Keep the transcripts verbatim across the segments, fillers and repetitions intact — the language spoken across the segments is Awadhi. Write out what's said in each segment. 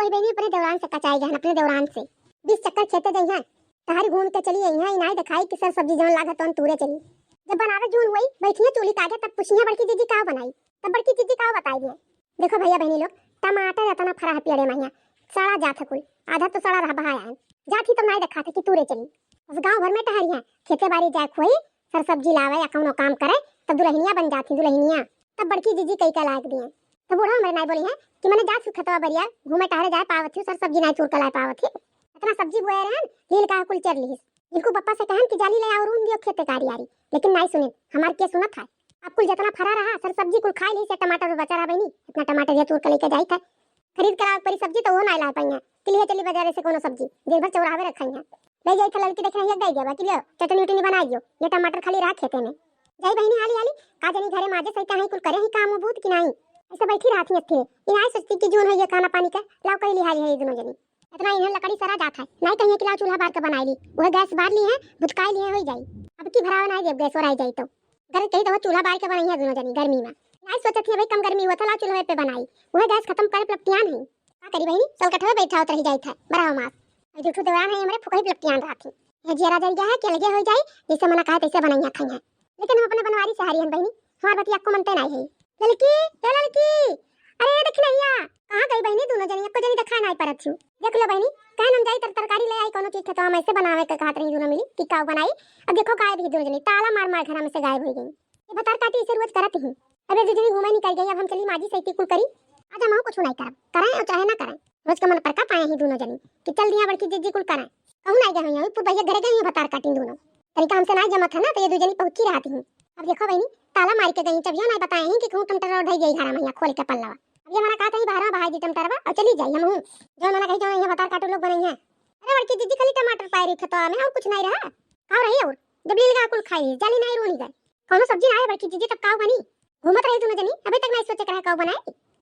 बहिनी अपने देवरान से कचाई गहन, अपने देवरान से। बीस चक्कर खेते जइहैं, तहरी घूम के चली अइहैं, इनाई देखाई कि सर सब्जी जौन लागत तौन तूरे चली। जब बनावे जून हुई, बैठिहैं चूल्ही के आगे, तब पूछिहैं बड़की जीजी का बनाई, तब बड़की जीजी का बताई दिए। देखो भैया बहिनी लोग, टमाटर इतना फरा है पेड़े में हियाँ, सड़ा जात है कुल, आधा तो सड़ा रहा बहाया है। जात ही तब नाई देखात है कि तूरे चली। बस गाँव भर में टहरिहैं, खेते बारी जाए खोई, सर सब्जी लावे या कौनो काम करे, तब दुलहिनिया बन जात ही दुलहिनिया। तब बड़की जीजी कई का लायक दिए। तब बूढ़ा हमरे नाई बोली है कि मने जात ही खेतवा बरिया, घूमे टहरे जाए पावत ही, सर सब्जी नाई तूर के लाए पावत ही। इतना सब्जी बोए रहन, लील का कुल चर लिहिस। इनको पप्पा से कहन कि जाली ले आओ, रूंद दियो खेते कारी आरी, लेकिन नाई सुने, हमार के सुनत है। अब कुल जितना फरा रहा, सर सब्जी कुल खाई ली से, टमाटर बचा रहा बहिनी, इतना टमाटर ये तूर के लेके जाई था। खरीद के लावे परी सब्जी तो वो ना ला पाई है, कि लिए चली बाजारे से कोनो सब्जी, दिन भर चौराहे रखई है। ले जाई था लड़की देख रही है, गई देवा कि लियो चटनी उटनी बनाई दियो, ये टमाटर खाली रहा खेते में। जाई बहिनी हाली हाली, का जानी घरे माजे सही कहीं कुल करे ही काम बूत कि नहीं। ऐसे बैठी रहत ही थे, इनाई सोचती कि जून है ये खाना पानी का, लाओ कई लिहाई है ये दोनों जनी। इतना इन्हें लकड़ी सरा जात है, नाई कहिए कि लाओ चूल्हा बार के बनाई ली, वह गैस बार ली है, भुतकाई लिए हो जाई। अब की भरावा नाई देव गैस और आई जाई तो। घर कही तो वो चूल्हा बार के बनाई है दोनों जनी गर्मी में। नाई सोचत ही भाई कम गर्मी हुआ था, लाओ चूल्हे पे बनाई, वह गैस खत्म करे पलपटियान है। का करी बहिनी, चल कठवे बैठा होत रही जाई था, बड़ा हो मास। ये दुठो देवरान है हमारे फुकही पलपटियान रहत ही। यह जियरा जल गया है कि अलगे हो जाई, जैसे मना कहे तैसे बनैया खाई है। लेकिन हम अपने बनवारी से हारी हन बहिनी, हमार बतिया को मनते नाई है। ललकी, ए ललकी, अरे देखी नैया, कहाँ गई बहिनी दोनों जनी, एको जनी दिखाई नाई पड़त छु। देख लो बहिनी, कहन हम जाई तर तरकारी ले आई, कोनो चीज खेतवा में से बनावे के कहत रही दोनों मिली कि काऊ बनाई। अब देखो गायब ही दोनों जनी, ताला मार मार घर में से गायब हो गई। ये भतार काटी इसे रोज करत ही। अब ये दू जनी घूमे निकल गई, अब हम चली माजी सैती कुल करी। आज हम कुछ नाई करब, करें और चाहे ना करें, रोज का मन पर का पाए ही दोनों जनी कि चल दिया बड़की जीजी कुल करें। कहूँ नाई गए हुई, पूर्वैया घरे गई है भतार काटी दोनों। तरीका हमसे नाई जमत है ना, तो ये दू जनी पहुँची रहती ही। अब देखो बहिनी, ताला मार के गई, चबियो नाई बताए ही कि कहूँ टमटर और धई गई घरा में खोल के पल्लवा। अब ये मना कहा था ही बाहर में बहाई दी टमटरवा और चली जाई हम हूँ। जो मना कही जो ये भतार काटू लोग बनई है। अरे बड़की जीजी खाली टमाटर पाए रही खेतवा में और कुछ नाई रहा। का रही और जब लील गा कुल खाई, जाली नाई रोनी गए। कौनो सब्जी नाई है बड़की जीजी, तब काऊ बनी? घूमत रही दोनों जनी, अबे तक नाई सोचे के रहा काऊ बनाई।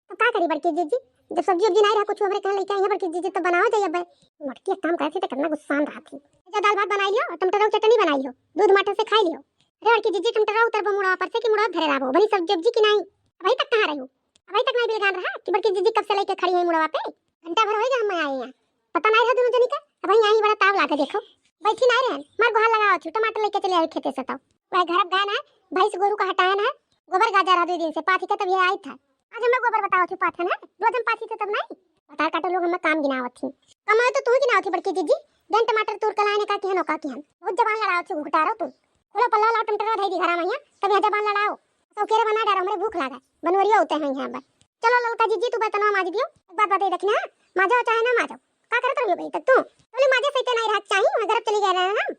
तो का करी बड़की जीजी, जब सब्जी उब्जी नाई रहा कुछ हमरे कहन लेके आई है बड़की जीजी, तो बनाओ जाई अब। मोटकी एक काम करती तो कितना गुस्सान रहती। जा दाल भात बनाई लियो, टमाटर और चटनी बनाई लियो, दूध माठा से खाई लियो। अरे बड़की जीजी टमाटर उतरबो मुड़वा पर से कि मुड़वा धरे रहबो, बनी सब्जी उब्जी की नाई? अबे तक कहाँ रही हो? अबे तक नाई बिलगान रहा कि बड़की जीजी कब से लेके खड़ी है मुड़वा पे? घंटा भर होइगा हम आए यहाँ, पता नाई रहा दोनों जनी का। अब यहाँ ही बड़ा ताव लागे देखो, बैठी नाई रहन, मार गुहार लगाओ छु, टमाटर लेके चले आए खेते से तो। वह घर अब गए ना, भैंस गोरू का हटाए ना, गोबर गाजा रहा दो दिन से, पाथी का तब ये आई था। आज हमें गोबर बताओ छु पाथन है, रोज हम पाथी थे तब नाई। भतार काटू लोग हमें काम गिनावत थी। कमाए तो तू ही गिनावत थी बड़की जीजी, गन टमाटर तूर के लाए ने का किहन, ओका किहन। बहुत जबान लड़ाओ छु घुटारो तू। खोलो पल्ला लाओ टमाटर धई दी घरा में यहाँ, तब यहाँ जबान लड़ाओ। सौकेरे बना डारो, हमरे भूख लागा, बनवरिया होते हैं यहाँ पर। चलो ललका जीजी तू बर्तनवा माज दियो, एक बात बताई रखी ना, माजो चाहे ना माजो, का करत रहियो भाई तक तू? बोले माजे सही ते नाई रहत चाही, वहाँ घर चली गए रहे हम।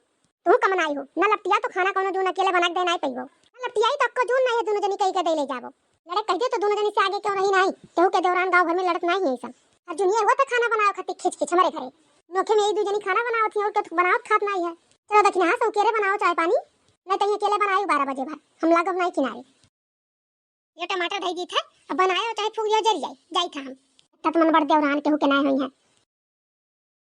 तू कम नाई हो, ना लपटिया तो खाना कौनो जून अकेले बना के दे नाई पइबो। ना लपटियाई तो अक्को जून नाई है, दोनों जनी कही के दे ले जाबो। लड़े कह दे तो दोनों जनी से आगे क्यों रही नाई, केहू के दौरान गाँव भर में लड़त नाई है ऐसा। और जूनियर हुआ था खाना बनाओ खातिर खींच खींच हमारे घरे। नोखे में यही दू जनी खाना बनावत ही और केहू बनावत खात नाई है। चलो दखिना हाँ सौकेरे बनाओ चाय पानी, नहीं तो ये अकेले बनाई बारह बजे भर, हम लागब नाई किनारे। ये टमाटर धई दी था, अब बनाए हो चाहे फूक दियो जरी जाई, जाई था हम। तत मन बड़ देवरान केहू के नाई होई है।